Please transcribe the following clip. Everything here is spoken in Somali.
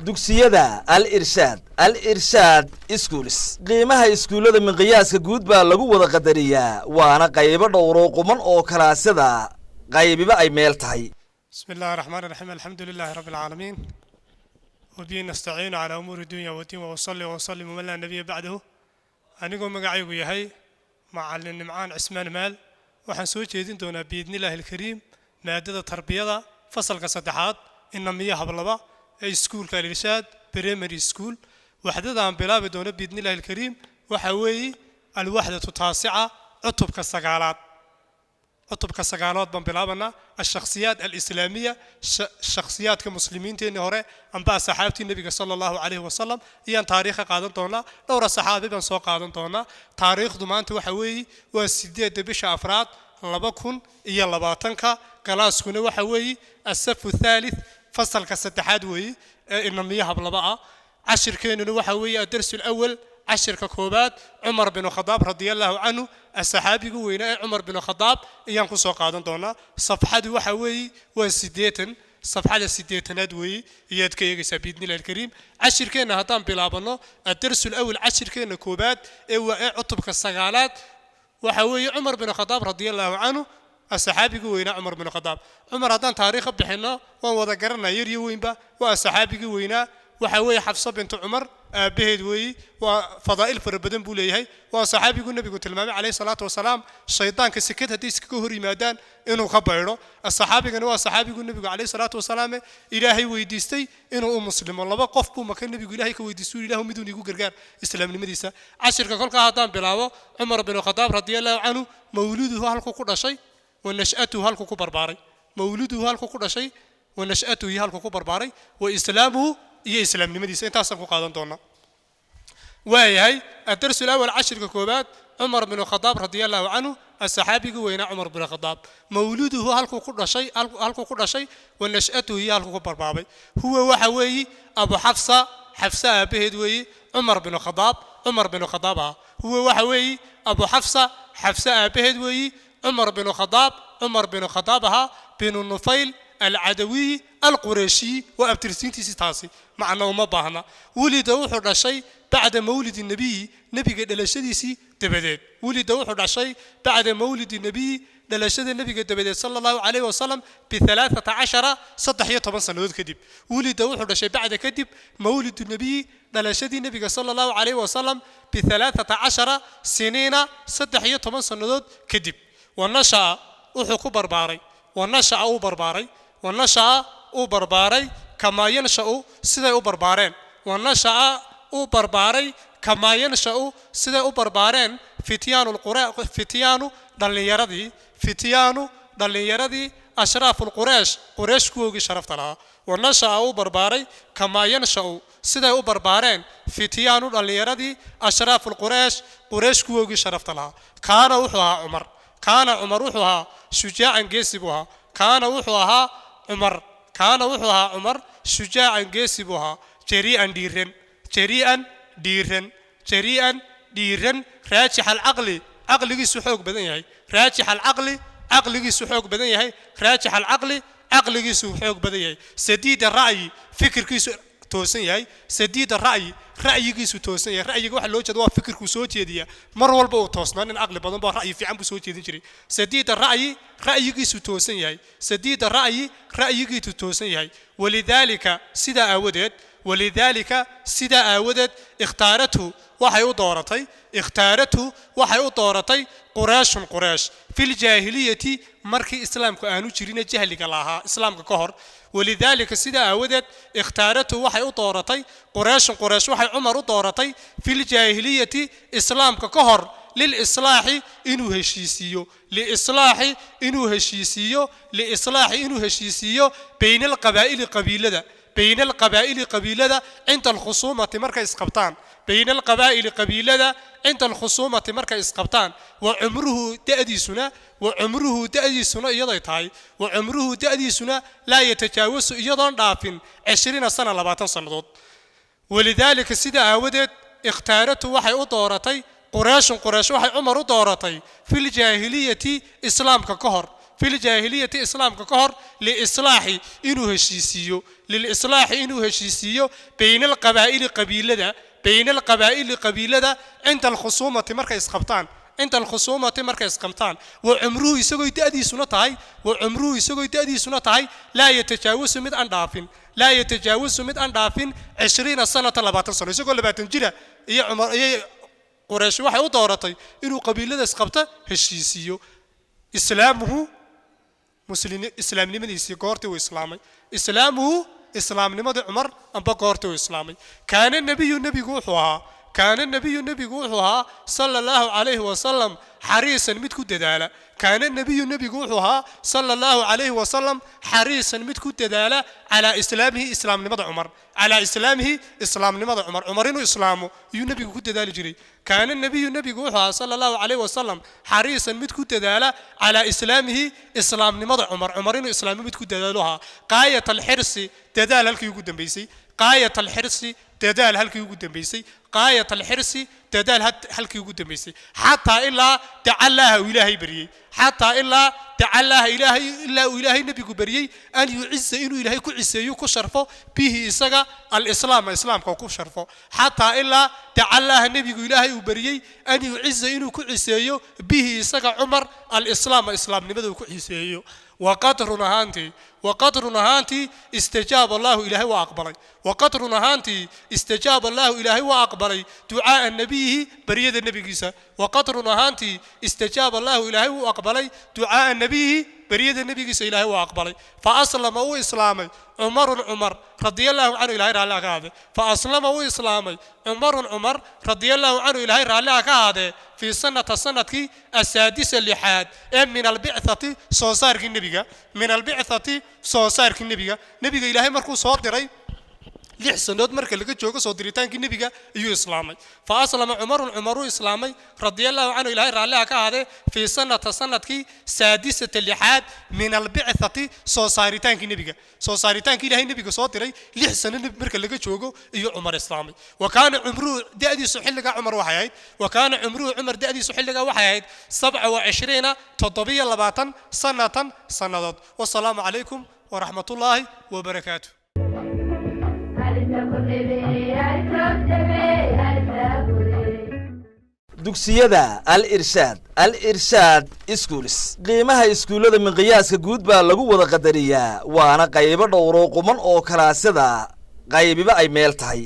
Dugsiyada Al Irshaad, Al Irshaad Schools. Qiimaha iskuullada miqyaaska guud baa lagu wada qadariyaa, waana qaybo dhowroo quman oo kalaasyada qaybiba ay meel tahay. بسم الله الرحمن الرحيم، الحمد لله رب العالمين، وبه نستعين على أمور الدنيا والدين، وأصلي وأسلم من لا نبي بعده. Anigoo magacaygu yahay Macalin Nimcaan Cismaan Maal, waxaan soo jeedin doonaa biidnillaahi alkariim maadada tarbiyada, fasalka saddexaad, inamiyo hablaba, ee iskuulka Alirshaad Primary School. Waxdada aan bilaabi doono biidnillahi alkariim waxa weeye alwaxdatu taasica, cutubka sagaalaad. Cutubka sagaalood baan bilaabanaa, alshakhsiyaat alislaamiya, shakhsiyaadka muslimiinteenii hore amba asxaabtii Nebiga sala Allahu calayhi wasalam ayaan taariikha qaadan doonaa. Dhowra saxaabi baan soo qaadan doonaa. Taariikhdu maanta waxa weeye waa 8-da bisha afraad 2020-ka. Galaaskuna waxa weeye asafu thalith, fasalka saddexaad weeye ee inamiyo hablaba ah. Cashirkeenuna waxa weeye adarsu alawal, cashirka koobaad, Cumar bin Khadaab radia Allahu canhu, asxaabigu weynaa ee Cumar bin Khadaab ayaan ku soo qaadan doonaa. Safxadu waxa weeye waa 80, safxada 80aad weeye iyaad ka eegaysaa biidnillahi alkariim. Cashirkeenna haddaan bilaabano, adarsu alawal, cashirkeenna koobaad ee waa ee cutubka sagaalaad, waxa weeye Cumar bin Khadaab radia Allahu canhu, asxaabigii weynaa Cumar bin Khadaab. Cumar haddaan taariikha bixinno, waan wada garanaa yar iyo weynba, waa asxaabigii weynaa. Waxa weeye Xafso bintu Cumar aabbaheed weeye. Waa fadaa'il fara badan buu leeyahay. Waa saxaabigu Nebigu tilmaamay calayhi salaatu wasalaam shaydaanka sikad haddii iskaga hor yimaadaan inuu ka baydho. Saxaabigani waa saxaabigu Nebigu calayhi salaatu wasalaam Ilaahay weydiistay inuu u muslimo. Laba qof buu maka Nebigu Ilaahay ka weydiistay, Ilaahu miduun igu gargaar islaamnimadiisa. Cashirka kolkaa haddaan bilaabo, Cumar bin Khadaab radia Allahu canhu, mawluduhu, halkuu ku dhashay, wa nash'atuhu, halkuu ku barbaaray. Mawluduhu, halkuu ku dhashay, wa nash'atuhu, iyo halkuu ku barbaaray, wa islaamuhu, iyo islaamnimadiisa. Intaasaan ku qaadan doonaa. Waayahay, adarsu alawal, cashirka koobaad, Cumar bin Khadaab radia Allahu canhu, asaxaabigii weynaa Cumar bin Khadaab. Mawluduhu, halkuu ku dhashay, halkuu ku dhashay, wa nash'atuhu, iyo halkuu ku barbaabay. Huwa waxa weeyi Abu Xafsa, Xafsa aabaheed weeyi, Cumar bin Khadaab, Cumar bin Khadaab ah. Huwa waxa weeyi Abu Xafsa, Xafsa aabaheed weeyi, Cumar bin Khadaab, Cumar bin Khadaab ahaa, binu Nufayl alcadawiyi alqureeshiyi. Waa abtirsiintiisii taasi, macna uma baahna. Wulida, wuxuu dhashay, bacda mawlidi nebiyi, nebiga dhalashadiisii dabadeed. Wulida, wuxuu dhashay, bacda mawlidi nebiyi, dhalashada nebiga dabadeed, sala Allahu calayhi wasalam, bi13, 13 sannadood kadib. Wulida, wuxuu dhashay, bacda, kadib, mawlidu nebiyi, dhalashadii nebiga sala Allahu calayhi wasalam, bi13 siniina, 13 sannadood kadib. Wa nasha'a, wuxuu ku barbaaray, wa nasha'a, uu barbaaray, wa nasha'a, uu barbaaray, kamaa yansha'u, siday u barbaareen, wa nasha'a, uu barbaaray, kamaa yansha'u, siday u barbaareen, fityaanu lqura, fityaanu, dhallinyaradii, fityaanu, dhallinyaradii, ashraafu lqureesh, Qureesh kuwoogii sharafta lahaa. Wa nasha'a, uu barbaaray, kamaa yansha'u, siday u barbaareen, fityaanu, dhallinyaradii, ashraafu lqureesh, Qureesh kuwoogii sharafta lahaa. Kaana, wuxuu ahaa Cumar, kaana Cumar, wuxuu ahaa, shujaacan, geesi buu ahaa. Kaana, wuxuu ahaa Cumar, kaana, wuxuu ahaa Cumar, shujaacan, geesi buu ahaa, jarii'an, dhiiran, jarii'an, dhiiran, jarii'an, dhiiran, raajix alcaqli, caqligiisu xoog badan yahay, raajix alcaqli, caqligiisu xoog badan yahay, raajix alcaqli, caqligiisu xoog badan yahay, sadiida ra'yi, fikirkiisu toosan yahay, sadiida ra'yi, ra'yigiisu toosan yahay. Ra'yiga waxa loo jeeda waa fikirkuu soo jeediya mar walba uu toosnaa. Nin caqli badan baa ra'yi fiican buu soo jeedin jiray. Sadiida ra'yi, ra'yigiisu toosan yahay, sadiida ra'yi, ra'yigiisu toosan yahay. Walidaalika, sidaa aawadeed, walidaalika, sidaa aawadeed, ikhtaaratu, waxay u dooratay, ikhtaaratu, waxay u dooratay, Qureeshun, Qureesh, filjaahiliyati, markii islaamku aanu jirine jahliga lahaa, islaamka ka hor. Walidaalika, sidaa aawadeed, ikhtaaratu, waxay u dooratay, Qureeshun, Qureesh waxay Cumar u dooratay, filjaahiliyati, islaamka ka hor, lilislaaxi, inuu heshiisiiyo, liislaaxi, inuu heshiisiiyo, liislaaxi, inuu heshiisiiyo, bayna alqabaa'ili, qabiilada, bayna alqabaa'ili, qabiilada, cinda alkhusuumati, markay isqabtaan, bayna alqabaa'ili, qabiilada, cinda alkhusuumati, markay isqabtaan. Wa cumruhu, da'diisuna, wa cumruhu, da'diisuna iyaday tahay, wa cumruhu, da'diisuna, laa yatajaawasu, iyadoon dhaafin, 20 sana, 20 sannadood. Walidaalika, sida aawadeed, ikhtaaratu, waxay u dooratay, Qureeshun, Qureesh waxay Cumar u dooratay, filjaahiliyati, islaamka ka hor. Filjaahiliyati, islaamka ka hor, liislaaxi, inuu heshiisiiyo, lilislaaxi, inuu heshiisiiyo, bayna alqabaa'ili, qabiilada, bayna alqabaa'ili, qabiilada, cinda alkhusuumati, markay isqabtaan, cinda alkhusuumati, markay isqabtaan. Wa cumruhu, isagoo da'diisuna tahay, wa cumruhu, isagoo da'diisuna tahay, laa yatajaawasu, mid aan dhaafin, laa yatajaawasu, mid aan dhaafin, 20 sanata, 20 sano. Isagoo 20 jira iyo Cumar iyo Quraysh waxay u dooratay inuu qabiilada isqabta heshiisiiyo. Islaamuhu, muslim islaamnimadiisii, goortii uu islaamay. Islaamuhu, islaamnimadii Cumar amba goortii uu islaamay. Kaana nebiyu, nebigu wuxuu ahaa, kaana nebiyu, nebigu wuxuu ahaa, sala Allahu calayhi wasalam, xariisan, mid ku dadaala. Kaana nebiyu, nebigu wuxuu ahaa, sala Allahu calayhi wasalam, xariisan, mid ku dadaala, calaa islaamihi, islaamnimada Cumar, calaa islaamihi, islaamnimada Cumar. Cumar inuu islaamo ayuu nebigu ku dadaali jiray. Kaana nebiyu, nebigu wuxuu ahaa, sala Allahu calayhi wasalam, xariisan, mid ku dadaala, calaa islaamihi, islaamnimada Cumar. Cumar inuu islaamo mid ku dadaalo ahaa. Qaayat alxirsi, dadaal halkii ugu dambeysay. Qaayat alxirsi, dadaal halkii ugu dambeysay. Qaayat alxirsi, dadaal halkii ugu dambeysay. Xataa, ilaa, dacallaaha, uu Ilaahay baryey. Xataa, ilaa, dacallaaha, Ilaahay, ilaa uu Ilaahay nebigu baryey, an yuciza, inuu Ilaahay ku ciseeyo, ku sharfo, bihi, isaga, alislaama, islaamka ku sharfo. Xataa, ilaa, dacallaaha, nebigu Ilaahay uu baryey, an yuciza, inuu ku ciseeyo, bihi, isaga Cumar, alislaama, islaamnimada uu ku ciseeyo. Waqad run ahaantii, waqad run ahaantii, istajaaba Allahu, Ilaahay waa aqbalay. Waqad run ahaantii, istajaaba Allahu, Ilaahay waa aqbalay, ducaaa nebiyihi, baryada nebigiisa. Waqad run ahaantii, istajaaba Allahu, Ilaahay wuu aqbalay, ducaaa nebiyihi, baryada nebigiisa Ilaahay waa aqbalay. Fa aslama, uu islaamay, Cumarun, Cumar, radia Allahu canhu, Ilahay raalli ha ka ahaadee. Fa aslama, uu islaamay, Cumarun, Cumar, radia Allahu canhu, Ilaahay raalli ha ka ahaadee, fii sanata, sanadkii, asaadisa, lixaad, ee min albicthati, soo saarkii nebiga. Min albicthati, soo saarkii nebiga. Nebiga Ilaahay markuu soo diray 6 sanood marka laga joogo soo diritaankii nebiga ayuu islaamay. Fa aslama Cumarun, Cumar uu islaamay, radia Allahu canhu, Ilahay raalliha ka ahaadee, fii sanata, sanadkii, saadisata, lixaad, min albicthati, soo saaritaankii nebiga. Soo saaritaankii Ilahay nebiga soo diray 6 sano marka laga joogo ayuu Cumar islaamay. Wa kaana cumruhu, da'diisu xilligaa Cumar waxay ahayd, wa kaana cumruhu, Cumar da'diisu xilligaa waxay ahayd, 27, 27, sanatan, sannadood. Wasalaamu calaykum waraxmatullaahi wabarakaatu. Alta Dugsiyada Al Irshaad, Al Irshaad Schools, qiimaha iskuullada miqyaaska guud baa lagu wada qadariyaa, waana qaybo dhowroo quman oo kalaasyada qaybiba ay meel tahay.